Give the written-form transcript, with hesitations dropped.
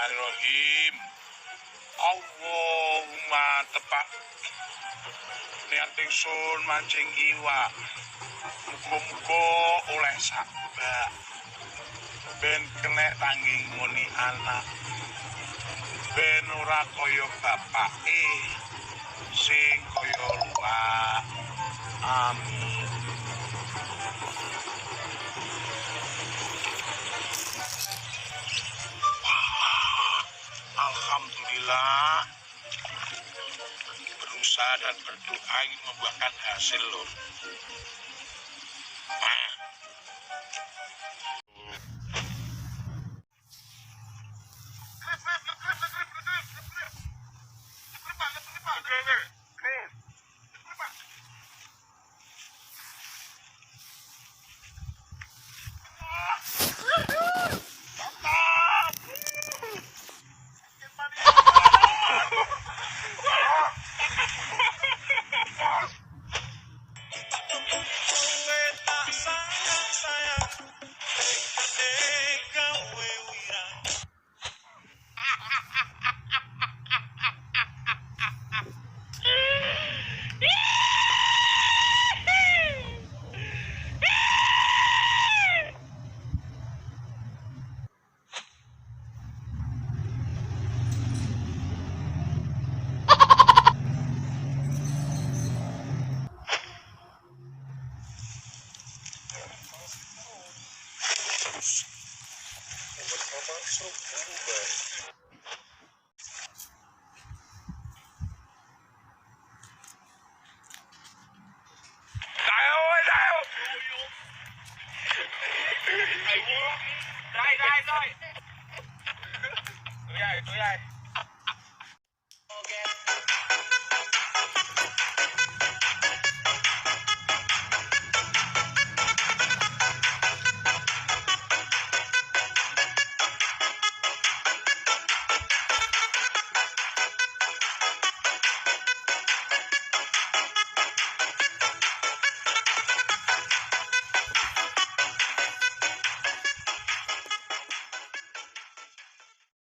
Bismillahirrahmanirrahim. Allahumma tepak niat ingsun mancing iwak. Muga-muga oleh sabak. Ben kenek tanggi ngoni anak. Ben ora kaya bapake sing kaya luwak. Amin. Alhamdulillah, berusaha dan berdoa ingin membuahkan hasil lur.ได้ได้ได้ตัวใหญ่ตัวใหญ่